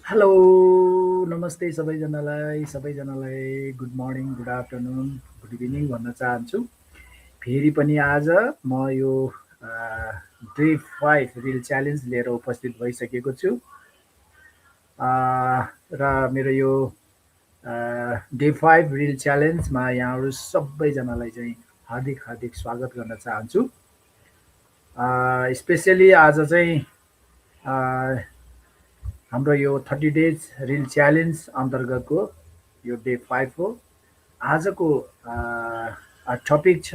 Hello नमस्ते सबैजनालाई good morning good afternoon good evening भन्न चाहन्छु। फेरि पनि आज म यो डे 5 रिल च्यालेन्ज लिएर उपस्थित भइसकेको छु। र मेरो यो डे 5 रिल च्यालेन्जमा यहाँहरू सबैजनालाई चाहिँ हार्दिक हार्दिक स्वागत गर्न चाहन्छु। स्पेसली आज चाहिँ अ, हाम्रो यो 30 डेज रिल च्यालेन्ज अन्तर्गतको यो डे 5 हो। आजको टपिक छ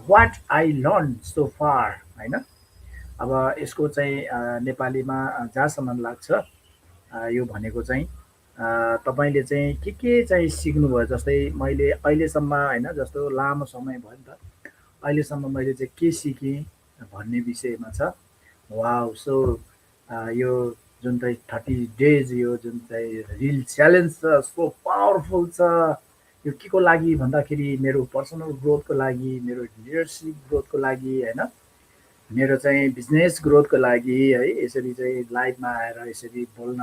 what I learn so far होइन। अब यसको चाहिँ नेपालीमा जहाँसम्म लाग्छ यो भनेको चाहिँ तपाईँले चाहिँ के चाहिँ सिक्नुभयो, जस्तै मैले अहिलेसम्म होइन, जस्तो लामो समय भयो नि त, अहिलेसम्म मैले चाहिँ के सिकेँ भन्ने विषयमा छ। वाउ सो यो जुन चाहिँ 30 डेज यो जुन चाहिँ रिल च्यालेन्ज छ सो पावरफुल छ। यो के को लागि भन्दाखेरि मेरो पर्सनल ग्रोथको लागि, मेरो लिडरसिप ग्रोथको लागि होइन, मेरो चाहिँ बिजनेस ग्रोथको लागि है। यसरी चाहिँ लाइभमा आएर यसरी बोल्न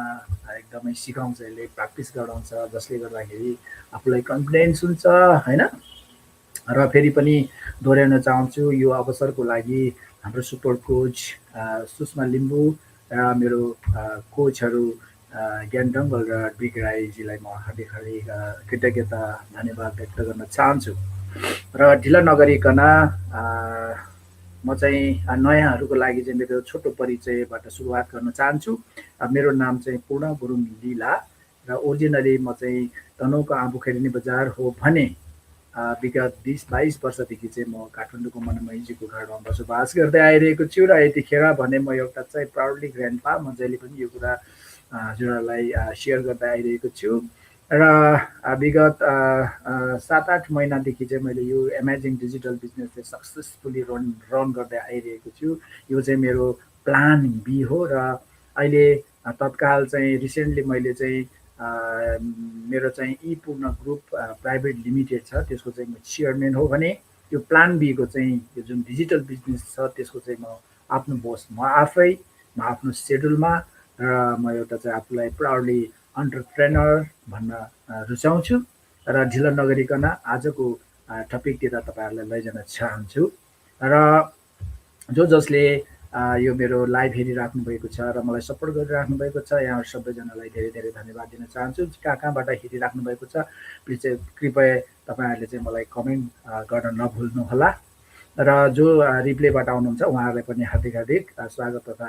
एकदमै सिकाउँछ, यसले प्र्याक्टिस गराउँछ, जसले गर्दाखेरि आफूलाई कन्फिडेन्स हुन्छ होइन। र फेरि पनि दोहोऱ्याउन चाहन्छु यो अवसरको लागि हाम्रो सुपर कोच सुषमा लिम्बू र मेरो कोचहरू ज्ञान डङ्गल र बिग राईजीलाई म हार्दिक हार्दिक कृतज्ञता धन्यवाद व्यक्त गर्न चाहन्छु। र ढिला नगरिकन म चाहिँ नयाँहरूको लागि चाहिँ मेरो छोटो परिचयबाट सुरुवात गर्न चाहन्छु। मेरो नाम चाहिँ पूर्ण गुरुङ लीला र ओरिजिनली म चाहिँ तनहुँको आँबुखेर्नी बजार हो भने विगत 20-22 वर्षदेखि चाहिँ म काठमाडौँको मनमोहनजीको घरमा बसोबास गर्दै आइरहेको छु। र यतिखेर भने म एउटा चाहिँ प्राउडली ग्रान्डपा, म जहिले पनि यो कुरा हजुरहरूलाई सेयर गर्दै आइरहेको छु। र विगत 7-8 महिनादेखि चाहिँ मैले यो एमेजिङ डिजिटल बिजनेस चाहिँ सक्सेसफुली रन गर्दै आइरहेको छु। यो चाहिँ मेरो प्लान बी हो। र अहिले तत्काल चाहिँ रिसेन्टली मैले चाहिँ मेरो चाहिँ ई पूर्ण ग्रुप प्राइभेट लिमिटेड छ, त्यसको चाहिँ म चेयरम्यान हो भने यो प्लान बीको चाहिँ यो जुन डिजिटल बिजनेस छ त्यसको चाहिँ म आफ्नो बोस म आफै, म आफ्नो सेड्युलमा। र म एउटा चाहिँ आफूलाई प्राउडली अन्टरप्रेनर भन्न रुचाउँछु। र ढिलो नगरिकन आजको टपिकतिर तपाईँहरूलाई लैजान चाहन्छु। र जसले यो मेरो लाइभ हेरिराख्नु भएको छ र मलाई सपोर्ट गरिराख्नु भएको छ, यहाँहरू सबैजनालाई धेरै धेरै धन्यवाद दिन चाहन्छु। कहाँबाट हेरिराख्नु भएको छ प्लिज चाहिँ कृपया तपाईँहरूले चाहिँ मलाई कमेन्ट गर्न नभुल्नुहोला। र जो रिप्लेबाट आउनुहुन्छ उहाँहरूलाई पनि हार्दिक हार्दिक स्वागत तथा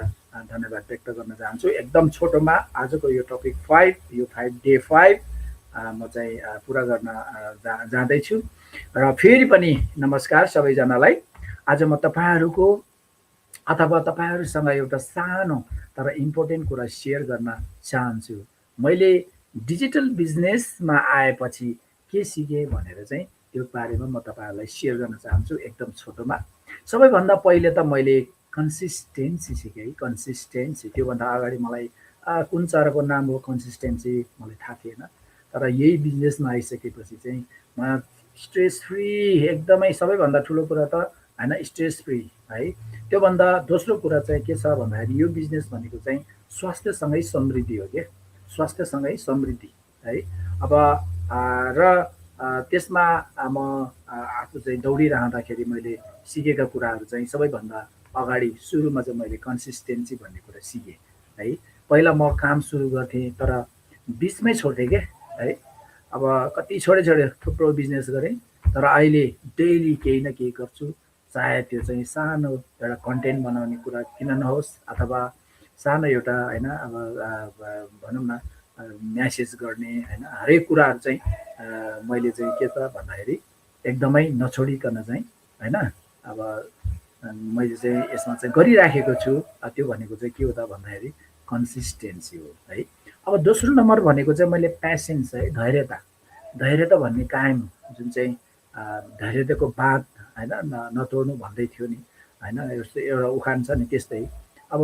धन्यवाद व्यक्त गर्न चाहन्छु। एकदम छोटोमा आजको यो टपिक 5, यो 5 डे 5 म चाहिँ पुरा गर्न जाँदैछु। र फेरि पनि नमस्कार सबैजनालाई। आज म तपाईँहरूको अथवा तपाईँहरूसँग एउटा सानो तर इम्पोर्टेन्ट कुरा सेयर गर्न चाहन्छु। मैले डिजिटल बिजनेसमा आएपछि के सिकेँ भनेर चाहिँ त्यो बारेमा म तपाईँहरूलाई सेयर गर्न चाहन्छु एकदम छोटोमा। सबैभन्दा पहिले त मैले कन्सिस्टेन्सी सिकेँ। कन्सिस्टेन्सी त्योभन्दा अगाडि मलाई कुन चराको नाम हो कन्सिस्टेन्सी मलाई थाहा थिएन। तर यही बिजनेसमा आइसकेपछि चाहिँ म स्ट्रेस फ्री, एकदमै सबैभन्दा ठुलो कुरा त होइन स्ट्रेस फ्री है। त्योभन्दा दोस्रो कुरा चाहिँ के छ भन्दाखेरि यो बिजनेस भनेको चाहिँ स्वास्थ्यसँगै समृद्धि हो क्या, स्वास्थ्यसँगै समृद्धि है। अब र त्यसमा म आफू चाहिँ दौडिरहँदाखेरि मैले सिकेका कुराहरू चाहिँ सबैभन्दा अगाडि सुरुमा चाहिँ मैले कन्सिस्टेन्सी भन्ने कुरा सिकेँ है। पहिला म काम सुरु गर्थेँ तर बिचमै छोड्थेँ क्या है। अब कति छोडे थुप्रो बिजनेस गरेँ, तर अहिले डेली केही न केही गर्छु। चाहे त्यो चाहिँ सानो एउटा कन्टेन्ट बनाउने कुरा किन नहोस्, अथवा सानो एउटा होइन अब भनौँ न म्यासेज गर्ने होइन, हरेक कुराहरू चाहिँ मैले चाहिँ के त भन्दाखेरि एकदमै नछोडिकन चाहिँ होइन अब मैले चाहिँ यसमा चाहिँ गरिराखेको छु। त्यो भनेको चाहिँ के हो त भन्दाखेरि कन्सिस्टेन्सी हो है। अब दोस्रो नम्बर भनेको चाहिँ मैले प्यासेन्स है, धैर्यता। धैर्यता भन्ने कायम, जुन चाहिँ धैर्यताको बात होइन नतोड्नु भन्दै थियो नि होइन, यस्तो एउटा उखान छ नि त्यस्तै। अब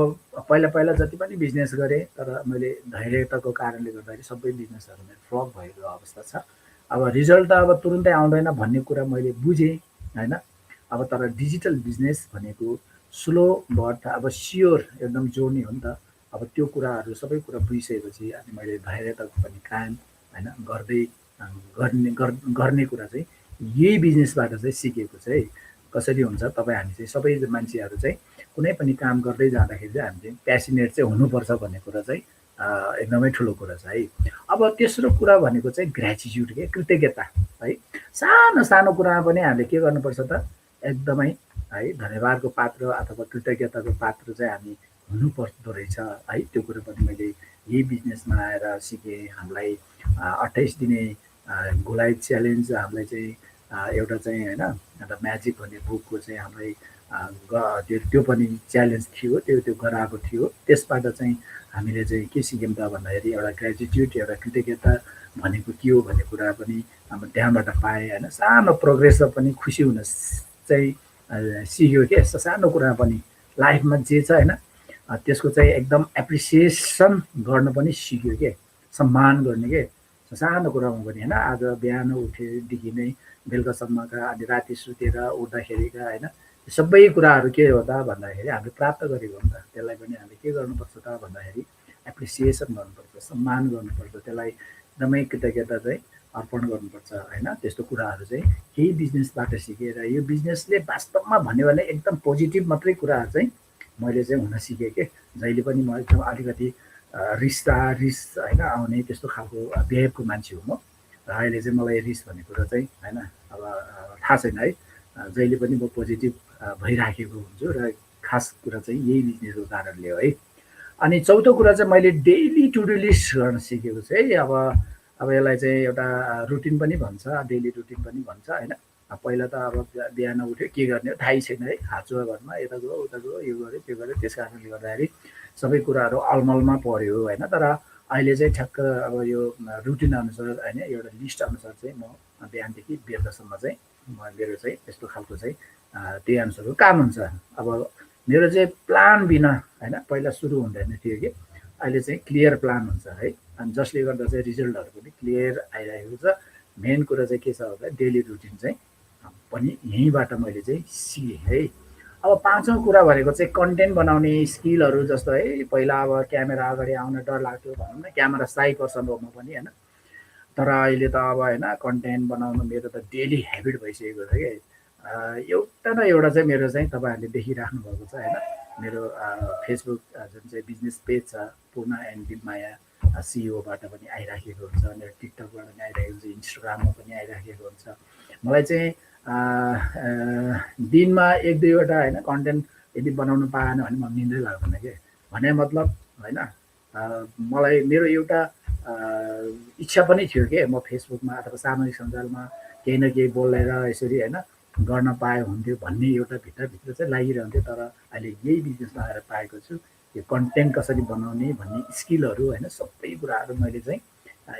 पहिला पहिला जति पनि बिजनेस गरेँ तर मैले धैर्यताको कारणले गर्दाखेरि सबै बिजनेसहरू मेरो फ्लप भएको अवस्था छ। अब रिजल्ट त अब तुरुन्तै आउँदैन भन्ने कुरा मैले बुझेँ होइन। अब तर डिजिटल बिजनेस भनेको स्लो बट अब स्योर एकदम जोर्नी हो नि त। अब त्यो कुराहरू सबै कुरा बुझिसकेपछि अनि मैले धैर्यताको पनि कायम होइन गर्दै गर्ने कुरा चाहिँ यही बिजनेसबाट चाहिँ सिकेको चाहिँ कसरी हुन्छ तपाईँ हामी चाहिँ सबै मान्छेहरू चाहिँ कुनै पनि काम गर्दै जाँदाखेरि चाहिँ हामी चाहिँ प्यासिनेट चाहिँ हुनुपर्छ भन्ने कुरा चाहिँ एकदमै ठुलो कुरा छ है। अब तेस्रो कुरा भनेको चाहिँ ग्रेटिट्युड के कृतज्ञता है। सानो सानो कुरामा पनि हामीले के गर्नुपर्छ त एकदमै है धन्यवादको पात्र अथवा कृतज्ञताको पात्र चाहिँ हामी हुनुपर्दो रहेछ है। त्यो कुरो पनि मैले यही बिजनेसमा आएर सिकेँ। हामीलाई 28 दिने गोलाइ च्यालेन्ज हामीलाई चाहिँ एउटा चाहिँ होइन एउटा म्याजिक भन्ने बुकको चाहिँ हामीलाई त्यो पनि च्यालेन्ज थियो, त्यो गराएको थियो। त्यसबाट चाहिँ हामीले चाहिँ के सिक्यौँ त भन्दाखेरि एउटा ग्रेटिट्युड एउटा कृतज्ञता भनेको के हो भन्ने कुरा पनि अब त्यहाँबाट पाएँ होइन। सानो प्रोग्रेसमा पनि खुसी हुन चाहिँ सिक्यो के सानो कुरा पनि लाइफमा जे छ होइन त्यसको चाहिँ एकदम एप्रिसिएसन गर्न पनि सिक्यो के सम्मान गर्ने के सानो कुरामा पनि होइन। आज बिहान उठेदेखि नै बेलुकासम्मका अनि राति सुतेर उठ्दाखेरिका होइन सबै कुराहरू के हो त भन्दाखेरि हामीले प्राप्त गरेको हो नि त। त्यसलाई पनि हामीले के गर्नुपर्छ त भन्दाखेरि एप्रिसिएसन गर्नुपर्छ, सम्मान गर्नुपर्छ, त्यसलाई एकदमै कृतज्ञता चाहिँ अर्पण गर्नुपर्छ होइन। त्यस्तो कुराहरू चाहिँ केही बिजनेसबाट सिकेर यो बिजनेसले वास्तवमा भन्यो भने एकदम पोजिटिभ मात्रै कुराहरू चाहिँ मैले चाहिँ हुन सिकेँ कि जहिले पनि म एकदम अलिकति रिस होइन आउने त्यस्तो खालको बिहेभको मान्छे हो म। र अहिले चाहिँ मलाई रिस भन्ने कुरा चाहिँ होइन अब थाहा छैन है। जहिले पनि म पोजिटिभ भइराखेको हुन्छु र खास कुरा चाहिँ यही बिजनेसको कारणले हो है। अनि चौथो कुरा चाहिँ मैले डेली टु डु लिस्ट गर्न सिकेको छु है। अब यसलाई चाहिँ एउटा रुटिन पनि भन्छ, डेली रुटिन पनि भन्छ होइन। पहिला त अब बिहान उठ्यो के गर्ने हो थाहै छैन है। हातुवा घरमा यता गयो उता गयो यो गऱ्यो त्यो गऱ्यो। त्यस कारणले गर्दाखेरि सबै कुराहरू अलमलमा पऱ्यो होइन। तर अहिले चाहिँ ठ्याक्क अब यो रुटिन अनुसार होइन एउटा लिस्ट अनुसार चाहिँ म बिहानदेखि बेलुकासम्म चाहिँ मेरो चाहिँ यस्तो खालको चाहिँ त्यही अनुसारको काम हुन्छ। अब मेरो चाहिँ प्लान बिना होइन पहिला सुरु हुँदैन थियो कि अहिले चाहिँ क्लियर प्लान हुन्छ है। अनि जसले गर्दा चाहिँ रिजल्टहरू पनि क्लियर आइरहेको छ। मेन कुरा चाहिँ के छ भन्दा डेली रुटिन चाहिँ पनि यहीँबाट मैले चाहिँ सिकेँ है। अब पाँचौँ कुरा भनेको चाहिँ कन्टेन्ट बनाउने स्किलहरू जस्तो है। पहिला अब क्यामेरा अगाडि आउन डर लाग्थ्यो भनौँ न, क्यामेरा साई पर्सन हो म पनि होइन। तर अहिले त अब होइन कन्टेन्ट बनाउनु मेरो त डेली हेबिट भइसकेको छ कि एउटा न एउटा चाहिँ मेरो चाहिँ तपाईँहरूले देखिराख्नु भएको छ होइन। मेरो फेसबुक जुन चाहिँ बिजनेस पेज छ पूर्ण एन्ड दिपमाया सिइओबाट पनि आइराखेको हुन्छ, मेरो टिकटकबाट पनि आइरहेको हुन्छ, इन्स्टाग्राममा पनि आइराखेको हुन्छ। मलाई चाहिँ दिनमा एक दुईवटा होइन कन्टेन्ट यदि बनाउनु पाएन भने म निन्दै लाग्दैन कि भने मतलब होइन। मलाई मेरो एउटा इच्छा पनि थियो कि म फेसबुकमा अथवा सामाजिक सञ्जालमा केही न केही बोलेर यसरी होइन गर्न पाए हुन्थ्यो भन्ने एउटा भित्रभित्र चाहिँ लागिरहन्थ्यो। तर अहिले यही बिजनेसमा आएर पाएको छु यो कन्टेन्ट कसरी बनाउने भन्ने स्किलहरू होइन सबै कुराहरू मैले चाहिँ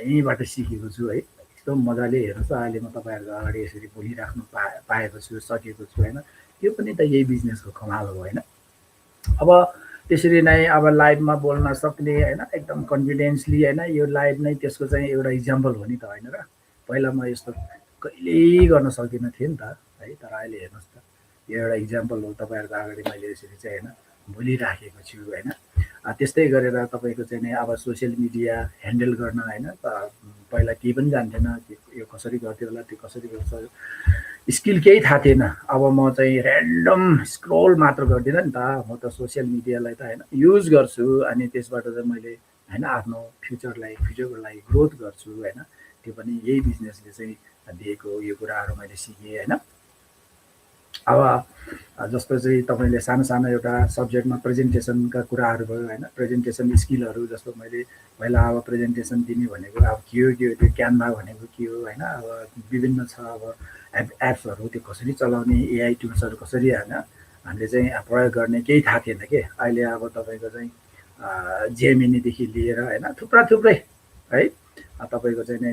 यहीँबाट सिकेको छु है। एकदम मजाले हेर्नुहोस् अहिले म तपाईँहरूको अगाडि यसरी बोलिराख्नु पाएको छु सकेको छु होइन। त्यो पनि त यही बिजनेसको कमाल हो होइन। अब त्यसरी नै अब लाइभमा बोल्न सक्ने होइन एकदम कन्फिडेन्सली होइन यो लाइभ नै त्यसको चाहिँ एउटा इक्जाम्पल हो नि त होइन र। पहिला म यस्तो कहिल्यै गर्न सकिनँ थिएँ नि त है। तर अहिले हेर्नुहोस् त यो एउटा इक्जाम्पल हो तपाईँहरूको अगाडि मैले यसरी चाहिँ होइन बोलिराखेको छु होइन। त्यस्तै गरेर तपाईँको चाहिँ नि अब सोसियल मिडिया ह्यान्डल गर्न होइन पहिला केही पनि जान्थेन यो कसरी गर्थ्यो होला त्यो कसरी गर्छ स्किल केही थाहा थिएन। अब म चाहिँ ऱ्यान्डम स्क्रोल मात्र गर्दिनँ नि त, म त सोसियल मिडियालाई त होइन युज गर्छु। अनि त्यसबाट चाहिँ मैले होइन आफ्नो फ्युचरको लागि ग्रोथ गर्छु होइन। त्यो पनि यही बिजनेसले चाहिँ दिएको यो कुराहरू मैले सिकेँ होइन। अब जस्तो चाहिँ तपाईँले सानो सानो एउटा सब्जेक्टमा प्रेजेन्टेसनका कुराहरू भयो होइन। प्रेजेन्टेसन स्किलहरू जस्तो मैले पहिला अब प्रेजेन्टेसन दिने भनेको अब के हो त्यो क्यानभा भनेको के हो होइन। अब विभिन्न छ अब एप्सहरू त्यो कसरी चलाउने एआई टुल्सहरू कसरी होइन हामीले चाहिँ प्रयोग गर्ने केही थाहा थिएन कि। अहिले अब तपाईँको चाहिँ जेमिनीदेखि लिएर होइन थुप्रा थुप्रै है तपाईँको चाहिँ नि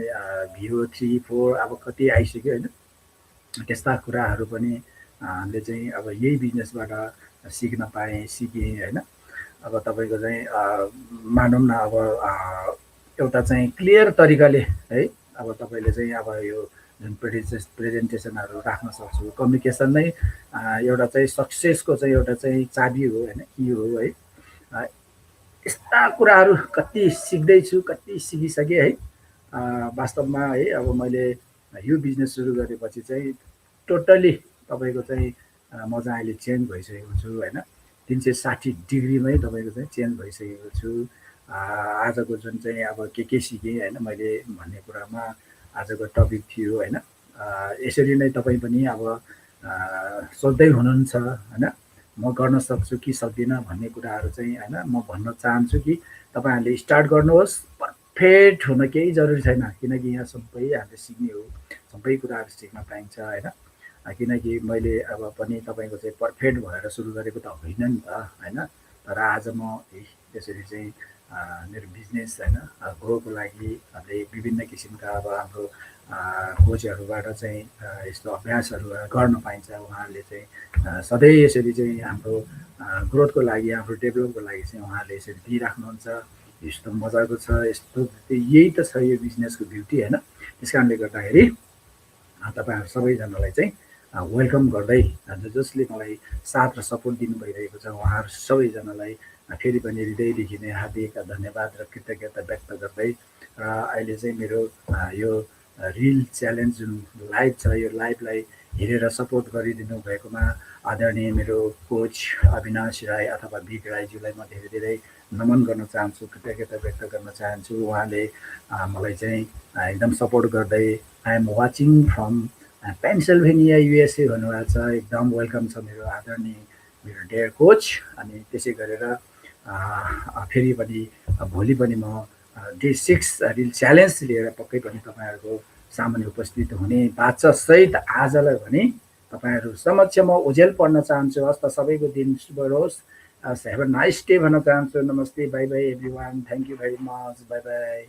भिभो 3, 4 अब कति आइसक्यो होइन। त्यस्ता कुराहरू पनि हामीले चाहिँ अब यही बिजनेसबाट सिक्न पाएँ सिकेँ होइन। अब तपाईँको चाहिँ मानौँ न अब एउटा चाहिँ क्लियर तरिकाले है अब तपाईँले चाहिँ अब यो जुन प्रेजेन्टेसनहरू राख्न सक्छु। कम्युनिकेसन नै एउटा चाहिँ सक्सेसको चाहिँ एउटा चाहिँ चाबी हो होइन कि हो है। यस्ता कुराहरू कति सिक्दैछु, कति सिकिसकेँ है। वास्तवमा है अब मैले यो बिजनेस सुरु गरेपछि चाहिँ टोटल्ली तपाईँको चाहिँ म चाहिँ अहिले चेन्ज भइसकेको छु होइन। 360 डिग्रीमै तपाईँको चाहिँ चेन्ज भइसकेको छु। आजको जुन चाहिँ अब के सिकेँ होइन मैले भन्ने कुरामा आजको टपिक थियो होइन। यसरी नै तपाईँ पनि अब सोध्दै हुनुहुन्छ होइन, म गर्न सक्छु कि सक्दिनँ भन्ने कुराहरू चाहिँ होइन म भन्न चाहन्छु कि तपाईँहरूले स्टार्ट गर्नुहोस्। पर्फेक्ट हुन केही जरुरी छैन, किनकि यहाँ सबै हामीले सिक्ने हो, सबै कुराहरू सिक्न पाइन्छ होइन। किनकि मैले अब पनि तपाईँको चाहिँ पर्फेक्ट भएर सुरु गरेको त होइन नि त होइन। तर आज म त्यसरी चाहिँ मेरो बिजनेस होइन ग्रोको लागि हामीले विभिन्न किसिमका अब हाम्रो कोचहरूबाट चाहिँ यस्तो अभ्यासहरू गर्न पाइन्छ। उहाँहरूले चाहिँ सधैँ यसरी चाहिँ हाम्रो ग्रोथको लागि, हाम्रो डेभलपको लागि चाहिँ उहाँहरूले यसरी दिइराख्नुहुन्छ। यस्तो मजाको छ, यस्तो यही त छ यो बिजनेसको ब्युटी होइन। त्यस कारणले गर्दाखेरि तपाईँहरू सबैजनालाई चाहिँ वेलकम गर्दै जसले मलाई साथ र सपोर्ट दिनु भइरहेको छ उहाँहरू सबैजनालाई फेरि पनि हृदयदेखि नै हार्दिक धन्यवाद र कृतज्ञता व्यक्त गर्दै र अहिले चाहिँ मेरो यो रिल च्यालेन्ज जुन लाइभ छ यो लाइभलाई हेरेर सपोर्ट गरिदिनु भएकोमा आदरणीय मेरो कोच अविनाश राई अथवा बिग राईज्यूलाई म धेरै धेरै नमन गर्न चाहन्छु, कृतज्ञता व्यक्त गर्न चाहन्छु। उहाँले मलाई चाहिँ एकदम सपोर्ट गर्दै I am watching from Pennsylvania USA भन्नुभएको छ। एकदम वेलकम छ मेरो आदरणीय मेरो डेयर कोच। अनि त्यसै गरेर फेरि पनि भोलि पनि म डे 6 रिल च्यालेन्ज लिएर पक्कै पनि तपाईँहरूको सामान्य उपस्थित हुने बाचा सहित आजलाई भने तपाईँहरू समक्ष म ओझेल पढ्न चाहन्छु। हस् त सबैको दिन शुभ रहोस्। हेभ अ नाइस डे भन्न चाहन्छु। नमस्ते, by by every one, thank you very much, by by.